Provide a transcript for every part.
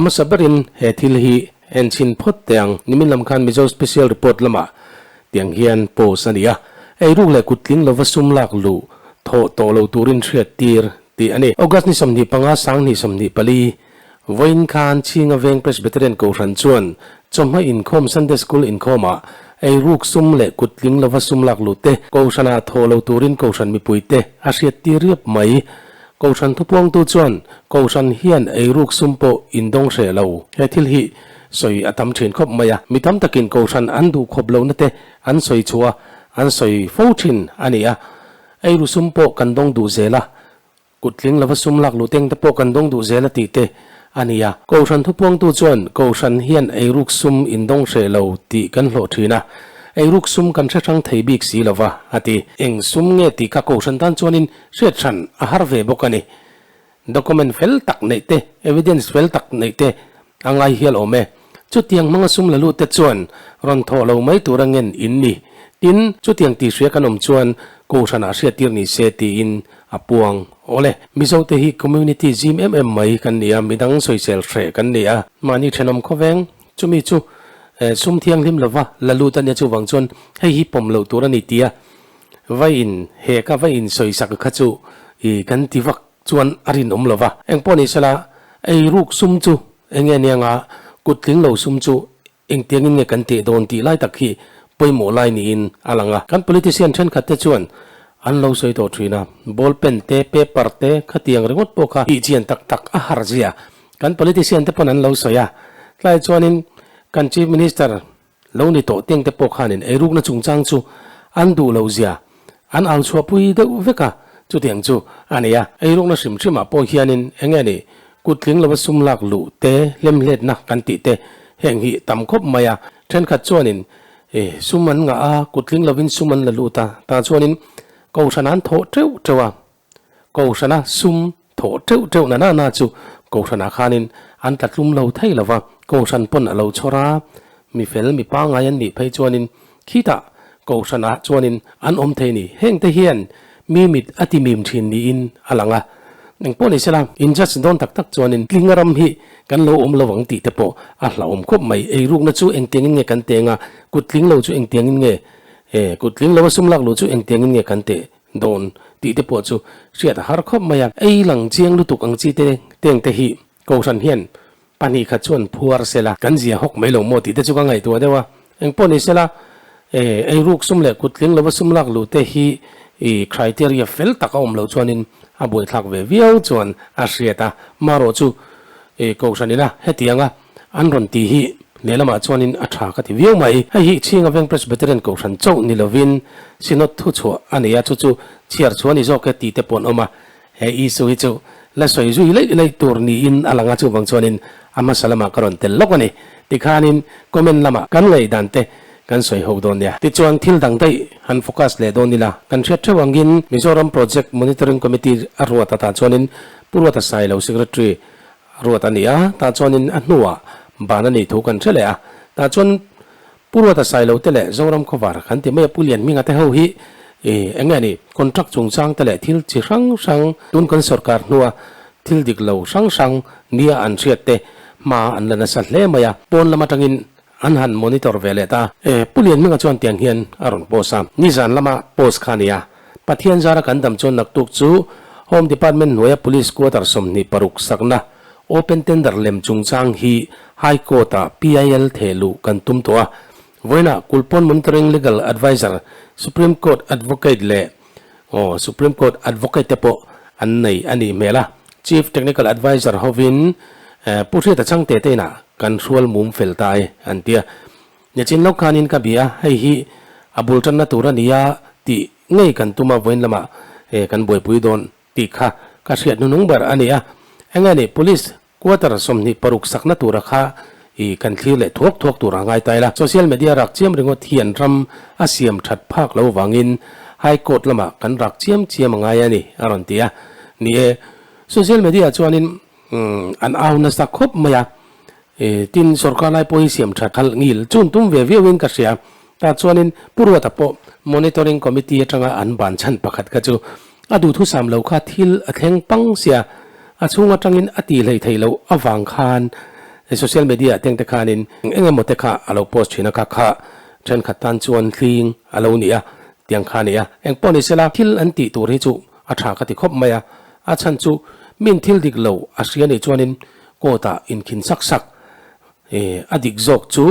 hmasa berin he thil hi en chhin phawt teh ang. Nimin lam khan Mizo Special Report lamah tiang hian post a ni a, Eiruk leh kuttling lova sum lak luh thawh tawh lo turin hriat tir tih a ni. August ni 25 2024, vawiin khan Chhinga Veng Presbyterian Kohhran chuan chawhma inkhawm Sunday School inkhawmah eiruk sum leh kuttling lova sum lak luh te Kohhranah thawh lo turin Kohhran mipuite a hriat tir riap mai. Kohhran thupuangtu chuan Kohhran hian eiruk sum pawh indawng hreh lo. He thil hi sawi a tam thin khawp mai a, mi tam takin Kohhran an duh khawp lohna te an sawi chhuah a, an sawi fo thin a ni a. Eiru sum pawh kan dawng duh zel a, kuttling lova sum lak luh teng te pawh kan dawng duh zel a tih te a ni a. Kohhran thupuangtu chuan Kohhran hian eiruk sum indawng hreh lo tih kan hlawh thin a, eiruk sum kan hre hrang thei bik si lova a ti. Eng sum nge tih kha Kohhran tan chuanin hriat hran a har ve bawk a ni. Document fel tak neih te, evidence fel tak neih te a ngai hial awm e. Chutiang hmanga sum la lut te chuan rawn thawh lo mai tura ngen in ni. Tin, chutiang tih hria kan awm chuan Kohhranah hriattir ni se tiin a puang. Awle, Mizo te hi community zim em em mai kan ni a, midang sawisel hreh kan ni a. Mahni thenawm khawveng chumi chu sum thianghlim lova la lut a nia chuvang chuan hei hi pawm loh tur a ni tia vai in he ka vai in sawisak kha chu i kan ti vak chuan a rinawm lova. Engpawh ni sela eiruk sum chu enge anianga kuttling lo sum chu Engtiangin nge kan teh dawn tih lai tak hi pawimawh lai niin a lang a. Kan politician thenkhat te chuan an lo sawi tawh thin a, ball pen te, paper te khatiang ringawt pawh kha tih chian tak tak a har zia kan politician te pawn an lo sawi a. Tlai chuanin kan Chief Minister lo ni tawh teng te pawh khanin eirukna chungchang chu an duh loh zia an au chhuahpui deuh vek a, chutiang chu a ni a. Eirukna hrim hrimah pawh hianin enge ni Kuttling lova sum lak luh te, hlemhletna kan tih te heng hi tam khawp mai a. Thenkhat chuanin sum an ngah a, kuttling lovin sum an la lut a, tah chuanin Kohhran an thawh teuh teuh a. Kohhrana sum thawh teuh teuh na na na chu Kohhranah khanin an tla tlum lo thei lo va, Kohhran pawn a lo chhawr a, mi fel mi pangngai an nih phei chuanin khitah Kohhranah chuanin an awm thei ni. Hengte hian mi mit a ti mim thin niin a lang a. Engpawh ni sela, in judge dawn tak tak chuanin tlinga ram hi kan lo awm lo ang tih te pawh a hlauhawm khawp mai. Eirukna chu engtiangin nge kan teng a, kut tling lo chu engtiangin nge, kut tling lo a sum lak luh chu engtiangin nge kan teh dawn tih te pawh chu hriat a har khawp mai a. Ei lang chiang lutuk ang chi te tengte hi Kohhran hian pahnih khat chuan phuar sela, kan zia hawk mai lo maw tih te chu ka ngaihtuah deuh a. Engpawh ni sela, eiruk sum leh kuttling lova sum lak luh te hi i criteria fel tak a awm loh chuanin a buaithlak ve viau chuan a hriat a. Marawh chu Kohhran ina hetianga an rawn tih hi lehlamah chuanin a tha ka ti viau mai. Hei hi Chhinga Veng Presbyterian Kohhran chauh ni lovin Synod thuchhuah a nei a, chu chu chhiar chhuah a ni zawk e tih te pawh an awm a. He issue hi chu la sawi zui laih laih tur niin a lang a, chuvang chuanin a hmasa lamah ka rawn tel lawk a ni. Tikhanin comment lamah kan ngaihdan te kan sawi ho dawn nia. Tichuan thil dang daih han focus leh dawn ila, kan hriat theuh angin Mizoram Project Monitoring Committee a ruat atah chuanin Pu Ruata Sailo Secretary ruat a ni a, tah chuanin a hnuah ban a nih thu kan hre leh a, tah chuan Pu Ruata Sailo te leh Zoram Khawvar kan ti mai a, Pu Lianhminga te ho hi eng nge ni contract chungchang te leh thil chi hrang hrang tun kan sorkar hnua thil dik lo hrang hrang nia an hriat te hma an la nasa hle mai a, pawn lam atangin an han monitor ve leh ta. Pu Lianhminga chuan tiang hian a rawn post a, nizan lama post kha a ni a, Pathian zara kan dam chuan naktuk chu Home Department hnuaia Police Quarter 26 sakna Open Tender lem chungchang hi High Court-ah PIL theh luh kan tum tawh a. Vawiinah Kulpawn Monitoring Legal Adviser, Supreme Court Advocate leh aw Supreme Court Advocate te pawh an nei a nih hmel a. Chief Technical Adviser hovin Pu Hriata Changte te inah kan hrual mum fel ta e an ti a. Nichin lawk khanin ka bia a, hei hi a bul tanna tur a nia tih ngei kan tum a, vawiin lamah kan buaipui dawn tih kha ka hriat hnunung ber a ni a. Enge ni Police quarter 26 sakna tura kha i kan thlir leh thuak thuak tur a ngai ta ila. Social media rak chiam ringawt hian ram a siam that phak lo vangin High Court lamah kan rak chiam chiam a ngai a ni a rawn ti a. Ni e, social media chuanin an au nasa khawp mai a. Tin, sorkar lai pawh hi siam that khalh ngil chun tum ve viauin ka hria. Tah chuanin Pu Ruata pawh Monitoring Committee atanga an ban chhan pakhat kha chu a duhthusam lo kha thil a thleng pang sia, a chhung atangin a tih hleih theih loh avang khan Hei social media ah tengte khanin eng eng emaw te kha a lo post thin a, kha kha thenkhat tan chuan hling a lo ni a, tiang kha a ni a. Engpawh ni sela thil an tih tur hi chu a tha ka ti khawp mai a, a chhan chu min thil dik lo a hria nih chuanin court ah inkhin sak sak a dik zawk chu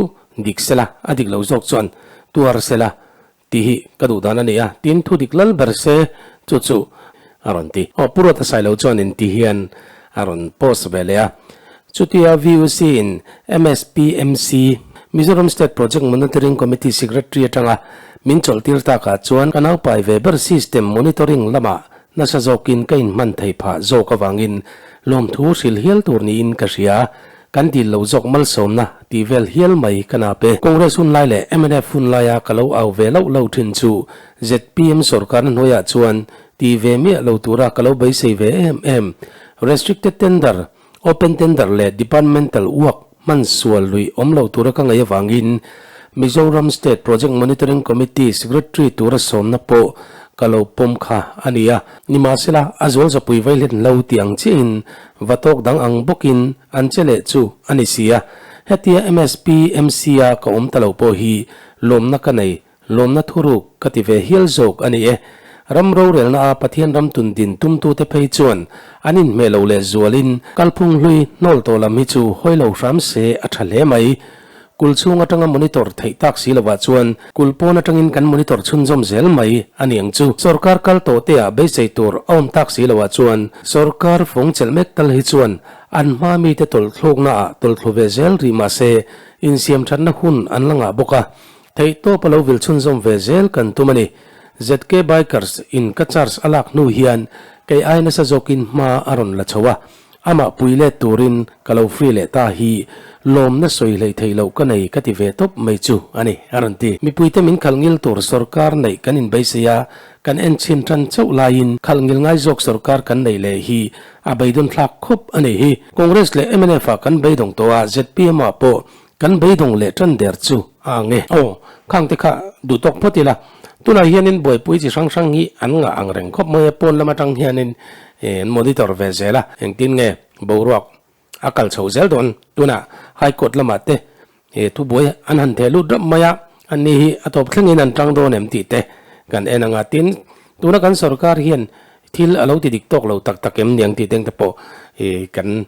dik sela, a dik lo zawk chuan tuar sela Tih hi ka duh dan a ni a, tin thu dik lal ber se chu chu a rawn ti. Aw Pu Ruata Sailo chuan in ti hian a rawn post ve leh a. Chutia VUC in MSPMC, Mizoram State Project Monitoring Committee Secretary atanga min chawlhtir takah chuan ka naupai ve ber system monitoring lamah nasa zawkin ka inhman thei phah zawk avangin lawmthu hrilh hial tur niin ka hria. Kan dil lo zawk malsawmna tih vel hial mai ka nap e. Congress hun lai leh mnf hun laia ka lo au ve loh lo thin chu zpm sorkarna hnuaiah chuan ti ve miah lo tura ka lo beisei ve em em. Restricted tender, open tender leh departmental work hman sual luih awm lo tura ka ngaih avangin Mizoram State Project Monitoring Committee Secretary tura sawmna pawh ka lo pawm kha a ni a. Nimahsela, a zual zapui vaihlen lo tih ang chiahin Va tawk dang ang bawkin an che leh chu a ni si a, hetia MSP MC a ka awm ta lo pawh hi lawmna ka nei, lawmna thuruk ka ti ve hial zawk a ni e. Ram rorelna a Pathian ram tun din tumtute phei chuan an inhmeh lo leh zualin kalphung hlui hnawl tawh lam hi chu hawi lo hram se a tha hle mai. Kul chhung atanga monitor theih tak si lovah chuan kul pawn atangin kan monitor chhunzawm zel mai a ni ang chu. Sorkar kal tawh te ah beisei tur a awm tak si lovah chuan sorkar fawng chelh mek tal hi chuan an hma mite tawlhthlukna ah tawlhthlu ve zel rih mah se insiam thatna hun an la ngah bawk a, theihtawp a lo vil chhunzawm ve zel kan tum a ni. ZK Bikers in ka charge a lak hnu hian kei ai nasa zawkin hma a rawn la chho a. Amah pui let turin ka lo free leh ta hi lawmna sawi hleih theih loh ka nei ka ti ve tawp mai chu a ni, a rawn ti. Mipuite min khalh ngil tur sorkar neih kan inbeisei a, kan en chhin tan chauh laiin khalh ngil ngai zawk sorkar kan neih leh hi a beidawn thlak khawp a nih hi. Congress leh mnf ah kan beidawng tawh a, zpm ah pawh kan beidawng leh tan der chu a ang e. Aw, khang te kha duh tawk phawt ila. Tunah hianin buaipui chi hrang hrang hi an ngah ang reng khawp mai a, pawn lam atang hianin an monitor ve zel a, engtin nge boruak a kal chho zel dawn. Tunah High Court lamah te thubuai an han theh lut rap mai a, anni hi a tawp thlengin an tang dawn em tih te kan en ang a. Tin, tuna kan sorkar hian thil a lo ti dik tawk lo tak tak em niang tih teng te pawh kan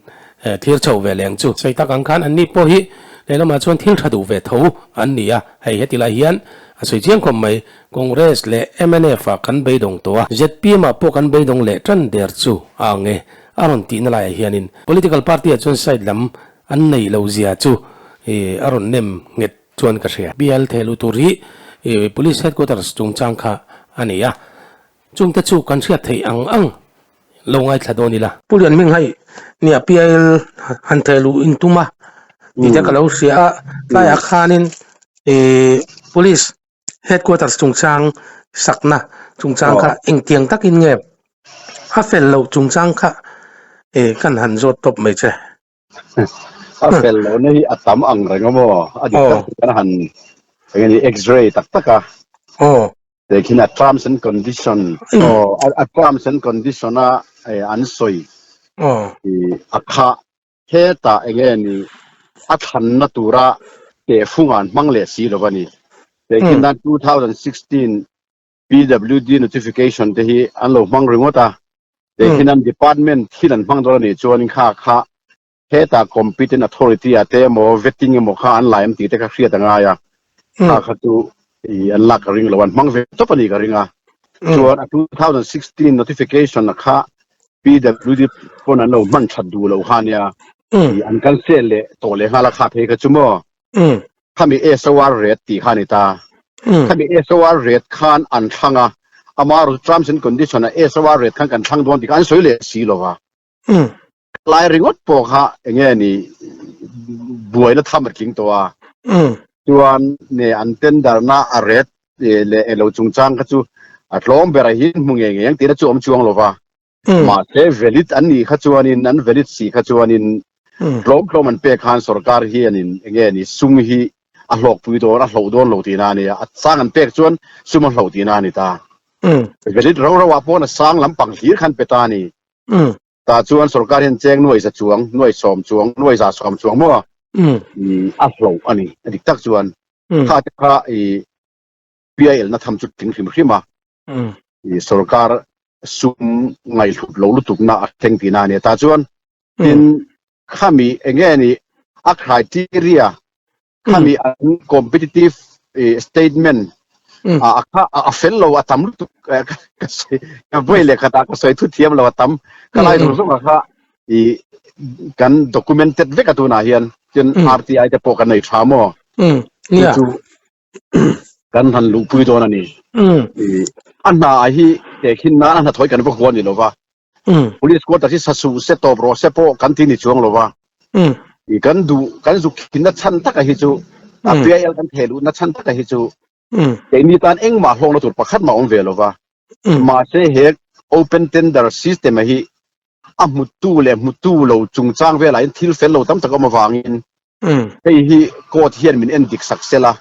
thlir chho ve leh ang chu. Sawi tak ang khan anni pawh hi lehlamah chuan thil tha duh ve tho an ni a, hei heti lai hian a sawi chiang khawp mai. Congress leh mnf ah kan beidawng tawh a, zpm ah pawh kan beidawng leh tan der chu a ang e a rawn tihna laiah hianin political party ah chuan side lam an neih loh zia chu a rawn nem nghet chuan ka hria. Bial thehluh tur hi Police Headquarters chungchang kha a ni a. Chungte chu kan hriat theih ang ang lo ngaithla dawn ila. Pu Lianming hei nia PIL han theh luh in tum a tih te ka lo hria a, tlaiah khanin ih Police Headquarters chungchang sakna chungchang kha engtiang takin nge a fel loh chungchang kha ih kan han zawt tawp mai che. A fel lohna hi a tam ang reng a maw? A dik tak chuan han eng nge ni x-ray tak tak a. Aw. Tehkhin a terms and condition aw a terms and condition a an sawi. Aw. A kha hetah eng nge ni a thlanna tura tehfung an hmang leh si lo a ni. Tehkhin nan 2016 PWD notification te hi an lo hmang ringawt a, tehkhin an department thil an hmang dawn a nih chuan kha kha hetah competent authority ah te emaw vetting emaw kha an la em tih te kha hriat a ngai a, kha kha chu i an lak ka ring lo, an hmang ve tawp a nih ka ring a. Chuan a 2016 notification a kha PWD pawn an lo hman that duh loh kha ania, i an cancel leh tawh leh nghal a kha phei kha chu maw. Khami SOR rate tih kha a ni ta. Khami SOR rate khan an thlang a, amaherawhchu terms and condition ah SOR rate khan kan thlang dawn tih kha an sawi leh si lo va. Lai ringawt pawh kha eng nge ni buaina tham a tling tawh a. Chuan ne an tender na a rate leh elo chungchang kha chu a tlawm ber a hin hmu ngei ngei ang tihna chu a awm chuang lo va. Mahse valid an nih kha chuanin an valid si kha chuanin tlawm tlawm an pek khan sorkar hianin enge ni sum hi a hlawkpui dawn a hloh dawn lo tihna a ni a, a sang an pek chuan sum a hloh tihna a ni ta. Valid ro ro ah pawn a sang lampang hlir khan pe ta a ni. Tah chuan sorkar hian cheng nuai za chuang, nuai sawm chuang, nuai za sawm chuang maw? A hloh a ni. A dik tak chuan kha te kha i PIL na tham chu tling hrim hrim a, i sorkar sum ngaihhlut lo lutuk na a thleng tihna a ni. Tah chuan tin khami enge ni a criteria khami an competitive statement a kha a fel lo a tam lutuk ka sawi ka vawi leh khatah ka sawi thu thiam lo a tam ka lai zawng zawng a kha i kan documented vek a tunah hian tin RTI te pawh kan nei tha maw chu chu kan han luhpui dawn a ni a hna hi tehkhin nan a hnathawih kan va huan ni lova Police quarter hi sa suh se tawp rawh se pawh kan ti ni chuang lo va. I kan duh kan zuk thinna chhan taka hi chu a PIL kan theh luhna chhan taka hi chu keini tan engmah hlawkna tur pakhat mah awm ve lo va. Mahse he open tender system a hi a hmutu leh hmutu lo chungchang velah hian thil fel lo tam tak awm avangin Hei hi court hian min en dik sak sela,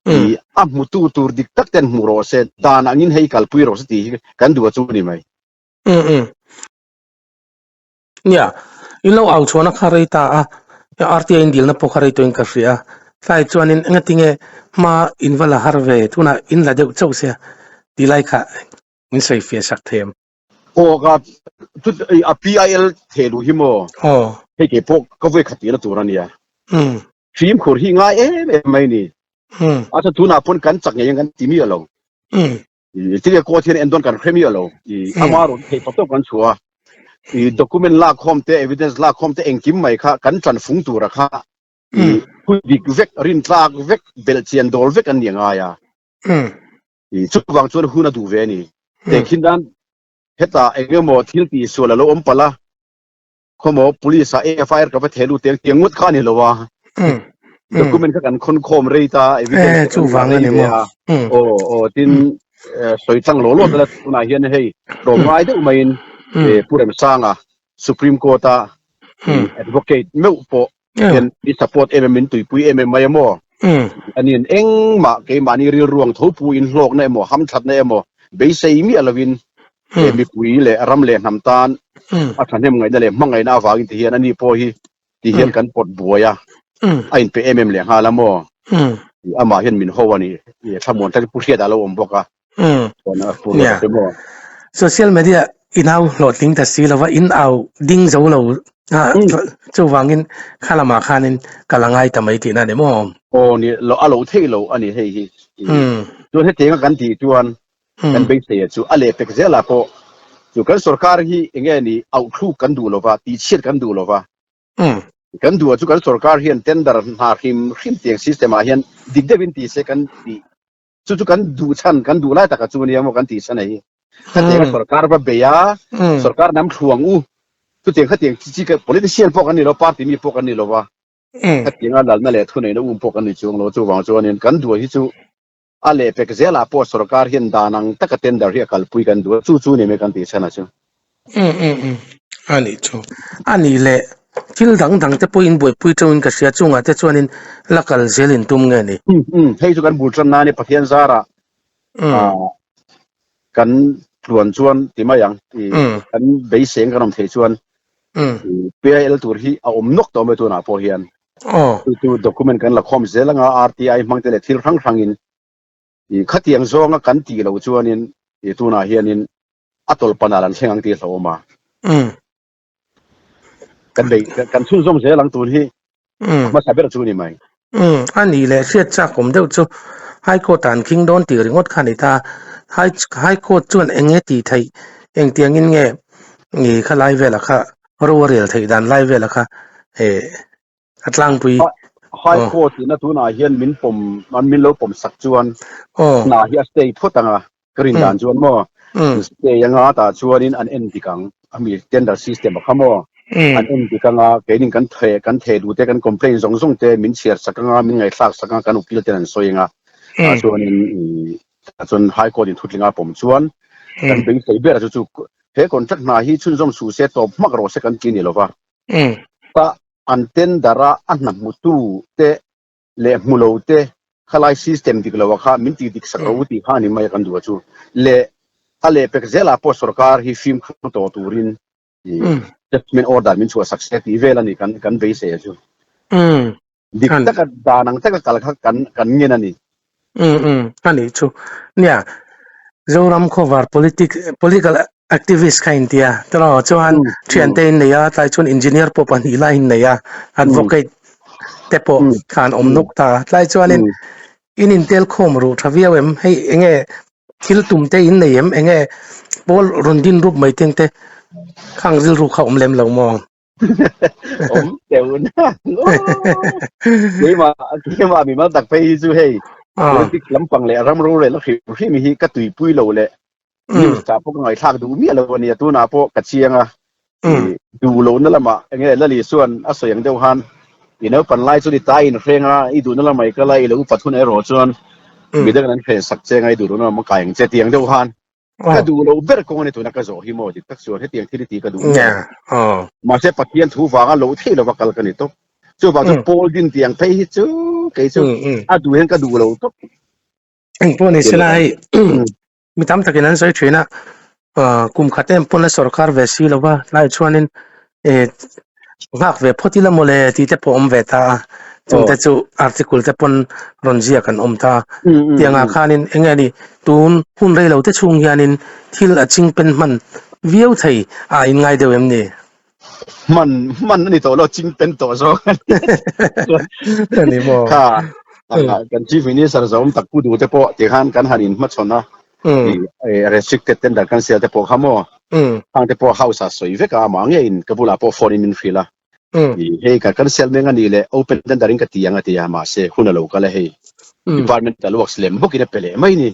i a hmutu tur dik tak ten hmu rawh se, dan angin hei kalpui rawh se tih hi kan duh a chu ni mai. Umm. Nia, in lo au chhuahna kha rei ta a, RTI in dilna pawh kha rei tawhin ka hria a, tlai chuanin engatinge hma in va la har ve, tunah in la deuh chauh sia tih lai kha min sawi fiah sak thei em? Aw ka chu a PIL theh luh hi maw? Aw. Hei kei pawh ka vawi khat tihna tur a nia. Umm. Fimkhur hi ngai em em mai ni. Umm. A chu tunah pawn kan chak ngei ang kan ti miah lo. Umm. I tinge court hian en dawn kan hre miah lo. I ama rawn theih tawp tawp kan chhuah a. I document lak khawm te evidence lak khawm te engkim mai kha kan tan fung tura kha i thu dik vek rin tlak vek belhchian dawl vek an ni angai a. Umm. I chuvang chuan hun a duh ve a ni. Tehkhin dan hetah eng emaw thil tih sual a lo awm palh a, khawmaw police ah FIR ka va theh lut eng tiang ngawt kha a ni lo a. Document kha kan khawn khawm rei ta, evidence kha kan ngah rei ve a. Aw aw tin sawi tlang law law ta tunah hian hei tlawm ngai deuh maiin Pu Remsanga Supreme Court a advocate meuh pawh hian i support em em min tuipui em em mai a maw? Aniin engmah keimahni rilruang tho pu in hlawkna emaw hamthatna emaw beisei miah lovin he mipui leh ram leh hnam tan a thahnem ngaihna leh hmangaihna avangin ti hian ani pawh hi ti hian kan pawt buai a, a inpe em em leh nghal a maw? Amah hian min ho a ni, thlamuan tlat Pu Hriata a lo awm bawk a. Nia. Social media in au hlawhtling ta si lova in au ding zo lo a chuvangin kha lamah khanin ka la ngai ta mai tihna a ni maw? Aw ni lo a lo theih lo a ni hei hi. Chuan hetianga kan tih chuan kan beisei a chu a lehpek zelah pawh chu kan sorkar hi enge ni auhthluk kan duh lova tihchhiat kan duh lova Kan duh ah chu kan sorkar hian tender hna hrim hrim tiang system ah hian dik deuhin ti se kan tih chu chu kan duh chhan kan duh lai taka chu ania maw kan tih chhan a hi. Khatiang a sorkar va bei a, sorkar nam thluang u chutiang khatiang chi chi politician pawh kan ni lo party mi pawh kan ni lo va, khatiang a lalna leh thuneihna um pawh kan ni chuang lo chuvang chuanin kan duh hi chu a lehpek zelah pawh sorkar hian dan ang taka tender hi a kalpui kan duh a, chu chu ni mai kan tih chhan a chu. Umm umm umm a nih chu. A nih leh thil dang dang te pawhin buaipui teuhin ka hria chungah te chuanin la kal zel in tum nge ni? Umm umm hei chu kan bul tan nan i Pathian zarah kan tluan chuan ti mai ang i kan beiseng kan awm theih chuan PIL tur hi a awm nawk tawh mai tunah pawh hian. Chu chu document kan la khawm zel anga RTI hmang te leh thil hrang hrangin i khatiang zawnga kan tih loh chuanin i tunah hianin a tawlhpanah an thleng ang tih hlauhawm a. Kan bei kan chhunzawm zel ang tun hi a hmasa ber chu ni mai. A nih leh hriat chak awm deuh chu High Court ah an khing dawn tih ringawt kha a ni ta. High High Court chuan eng nge tih theih engtiangin nge i kha lai velah kha ro a rel theih dan lai velah kha eh a tlangpui. High Court ina tunah hian min pawm an min lo pawm sak chuan hna hi a stay phawt ang a ka rin dan chuan maw stay anga tah chuanin an en dik ang ami tender system a kha maw an en dik anga keinin kan the kan theh duh te kan complain zawng zawng te min chhiar sak anga min ngaihthlak sak anga kan ukil ten an sawi anga tah chuanin tah chuan High Court in thutlinga pawm chuan kan beisei ber a chu chu he contract hna hi chhunzawm suh se tawp hmak rawh se kan ti ni lova ta an tender a a hna hmutu te leh hmu lo te khalai system dik lo a kha min tih dik sak ro tih kha a ni mai a kan duh a chu leh a lehpek zelah pawh sorkar hi fimkhur tawh turin judgement order min chhuah sak se tih vel a ni kan kan beisei a chu. Dik taka dan ang taka kal kha kan kan ngen a ni. Um um a nih chu. Nia, Zoram khawvar politic political activist kha in tia. Tiraw chuan thiante in nei a, tlai chuan engineer pawh pahnih lai in nei a, advocate te pawh khan awm nawk ta. Tlai chuanin in intel khawm ruh tha viau em? Hei enge thil tum te in nei em? Enge pawl rawn din rup mai teng te khang rilru kha awm lem lo maw? Awm teuh na keimah keimah mi mal tak phei hi chu hei politics lampang leh ram rorel a hrim hrim hi ka tuipui lo leh news ah pawh ka ngaihthlak duh miah lo a nia tunah pawh ka chiang a duh lohna lamah enge Lali chuan a sawi ang deuh khan i naupan lai chu ni ta in hreng a i duhna lamah i kal a i lo upat hun erawh chuan midang an hren sak che anga i duh lohna lamah kai ang che tih ang deuh khan Ka duh lo ber kawng a ni tuna ka zawh hi maw dik tak chuan hetiang thil i tih ka duh miah lo. Mahse Pathian thu vanga lo theih lova kal ka ni tawp. Chuvang chu Paul din tiang phei hi chu kei chu a duh hian ka duh lo tawp. Eng pawh ni sela hei mi tam takin an sawi thin a, kum khat em pawn a sorkar ve si lova tlai chuanin Nghak ve phawt ila mawle tih te pawh awm ve ta a, chungte chu article te pawn rawn ziak an awm ta. Tiangah khanin eng nge ni tun hun rei lo te chhung hianin thil a ching pen hman viau thei a in ngai deuh em ni? Hman hman a ni tawh lo, ching pen tawh zawk a ni. A ni maw? Kha kan Chief Minister zawm tak pu duh te pawh tikhan kan han inhmachhawn a, restricted tender kan sel te pawh kha maw hang te pawh house ah sawi vek a amah ngeiin ka bulah pawh phone in min hrilh a hei ka kan sel meng ani leh open tender in ka ti ang a ti a mahse hun a lo kal a hei department a works lem bawkin a pe leh mai ni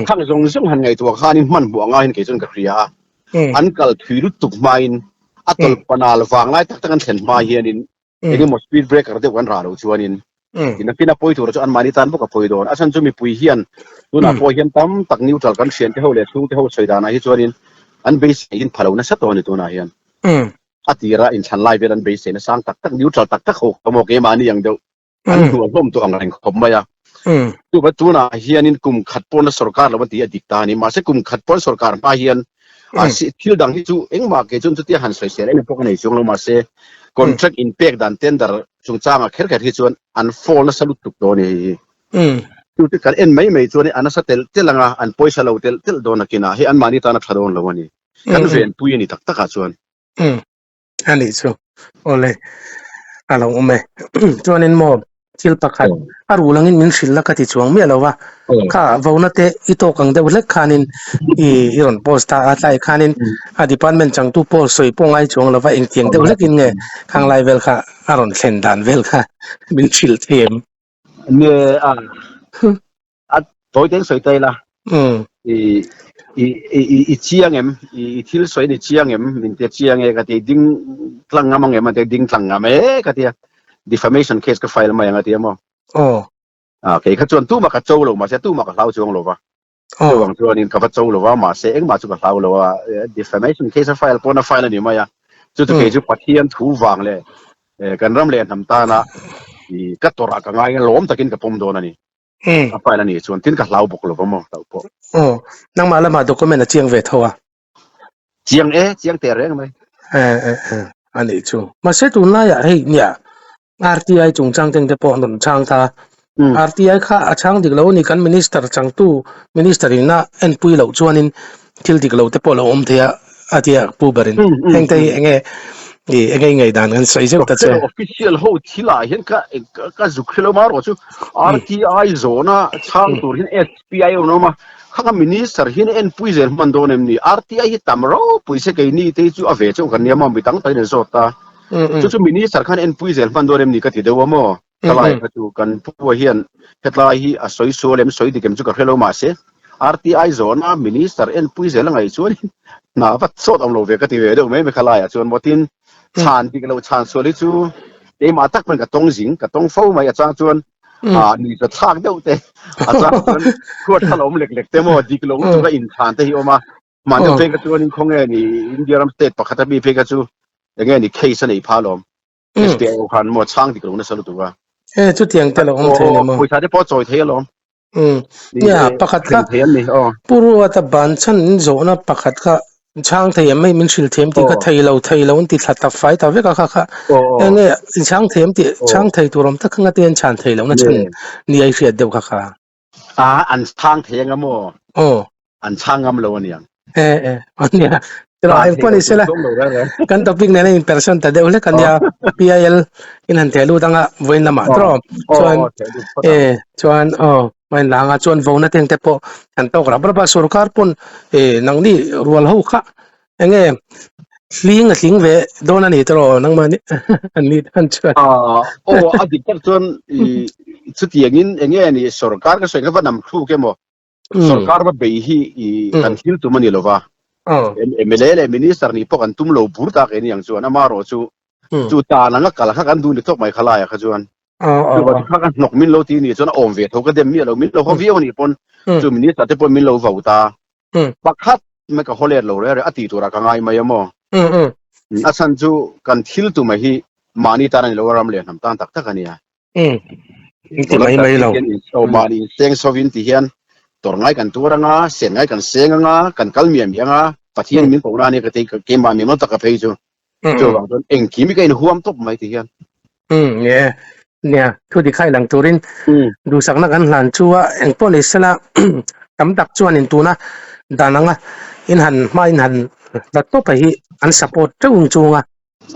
khang zawng zawng han ngaihtuah khanin hmanhmawh anga hin kei chuan ka hria a an kal thui lutuk hmain a tawlh panal vang lai tak tak an thlen hma hianin engemaw speed breaker deuh kan rah loh chuanin nakin a pawi tur chu anmahni tan bawk a pawi dawn. A chhan chu mipui hian tunah pawh hian tam tak neutral kan hrian te ho leh chhungte ho sawi danah hi chuanin an beisei in pha lo nasa tawh a ni tunah hian. A tira inthlan lai vel an beisei na sang tak tak neutral tak tak ho kha maw keimahni ang deuh an hnual hlawm tawh ang reng khawp mai a. Chuva tunah hianin kum khat pawna sorkar lo an ti a dik ta a ni. Mahse kum khat pawn sorkar hma hian a thil dang hi chu engmah kei chuan chutia han sawisel em pawh ka nei chuang lo mahse contract in pek dan tender chungchanga kher kher hi chuan an fall nasa lutuk dawn a ni hei hi. Chu chu kan en mai mai chuan an nasa telh telh anga an pawisa lo telh telh dawn nakinah hei anmahni tan a tha dawn lo a ni. Kan venpui a ni tak takah chuan. A nih chu. Awle. A lo awm e. Chuanin maw thil pakhat a rul angin min hrilh la ka ti chuang miah lo va. Kha vona te i tawk ang deuh hlek khanin i i rawn post ta a tlai khanin a department changtu pawh sawi pawh ngai chuang lo va engtiang deuh hlekin nge khang lai vel kha a rawn thlen dan vel kha min hrilh thei em? Nge a a tawi ten sawi ta ila i i i i chiang em i thil sawi ni chiang em min te chiang e ka ti ding tlang ngam ang em a te ding tlang ngam e ka tia defamation case ka file mai ang a tia maw aw a kei kha chuan tuma ka cho lo mahse tuma ka hlau chuang lo va chuvang chuanin ka va cho lo va mahse engmah chu ka hlau lo a defamation case a file pawn a file a ni mai a chu chu kei chu Pathian thu vang leh kan ram leh hnam tana i ka tawrh ah ka ngai a lawm takin ka pawm dawn a ni a file a nih chuan tin ka hlau bawk lo va maw hlau pawh. Aw nangmah lamah document a chiang ve tho a. Chiang e chiang teh reng mai. A nih chu mahse tunlaiah hei nia RTI chungchang teng te pawh an rawn chhang ta RTI kha a chhang dik lo a ni kan minister changtu minister in a enpui loh chuanin thil dik lo te pawh lo awm thei a a tia pu berin heng te hi enge i enge i ngaihdan kan sawi zeuh ta che. Official ho thil ah hian ka ka zuk hrelo ma erawh chu RTI zawhna chhang tur hian SPI a rawn awm a khang a minister hian a enpui zel hman dawn em ni RTI hi tam ropui se keini te hi chu a ve chauh kan nia maw mi dang takin an zawt ta chu chu minister khan enpui zel hman dawn em ni ka ti deuh a maw Thalai kha chu kan pua hian hetlai hi a sawi sual em sawi dik em chu ka hre lo mahse RTI zawhna minister enpui zel a ngaih chuan hna vat sawt awm lo ve ka ti ve deuh mai mai khalaiah chuan maw tin chhan dik lo chhan sual hi chu keimah tak pawn ka tawng zing ka tawng fo mai a chang chuan a ni ta thlak deuh te a chang chuan khuat thal awm lek lek te maw dik lo chu ka inchhan te hi awm a mahni phei kha chuan in khawnge ni India ram state pakhat a mi phei kha chu enge ni case a nei pha lawm SPO khan maw chhang dik lo nasa lutuk a. E chutiang te lo awm thei ni maw. Pawisa te pawh chawi thei alawm. Um. Nia pakhat kha thei an ni aw. Pu Ruata ban chhan in zawhna pakhat kha. Chhang thei em hei min hrilh thiam tih kha thei lo thei lo an ti thla ta fai ta vek a kha kha enge in chhang thei em tih chhang thei tur awm tak anga te an chhan thei lo na chhan ni ai hriat deuh kha kha. A an chhang thei anga maw? Aw. An chhang ngam lo aniang. E e ania tilo eng pawh ni sela kan topic nena in person ta deuh hlek ania PIL in han theh lut anga vawiin lamah tawh chuan e chuan aw Main langa chuan vona teng te pawh an tawk rap rap a, sorkar pawn eh nangni rual ho kha enge hling a tling ve dawn a ni tawh nangmahni an ni tan chuan. Ah aw a dik tak chuan i chutiangin enge ni sorkar ka sawi kha va nam thluk emaw sorkar va bei hi i kan thil tum a ni lova MLA leh minister nih pawh kan tum lo bur tak e ni ang chuan amaherawh chu chu tan anga kal kha kan duh ni tawk mai kha laiah kha chuan. Chu kha ka hnawk min lo ti ni chuan a awm ve tho ka dem miah lo min lo haw viau a nih pawn chu minister te pawh min lo vo ta pakhat mai ka haw let lo reng reng a tih turah ka ngai mai a maw a chhan chu kan thil tumah hi mahni tan a ni lo a ram leh hnam tan tak tak a nia mahni inseng sovin ti hian tawrh ngai kan tuar anga sen ngai kan seng anga kan kal miah miah anga Pathian min kohna a nia ka ti keimah mimal taka phei chu Chuvang chuan engkim hi ka inhuam tawp mai ti hian. Umm nia nia thu dik khai lang turin duhsakna kan hlan chu a engpawh ni sela tam tak chuan in tuna dan anga in han hma in han la tawp a hi an support teuh ang chunga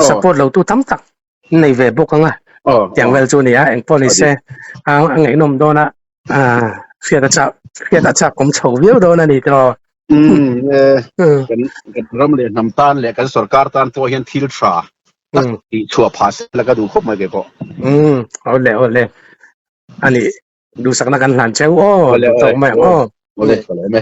support lo tu tam tak an nei ve bawk anga tiang vel chu nia engpawh ni se a ngaihnawm dawn a hriat a chak hriat a chak awm chho viau dawn a ni tiraw. Umm kan kan ram leh hnam tan leh kan sorkar tan pawh hian thil tha tak tih chhuah phah se la ka duh khawp mai ve pawh. Umm awle awle ani duhsakna kan hlan cheu aw duh tawk mai ang aw. Awle awle.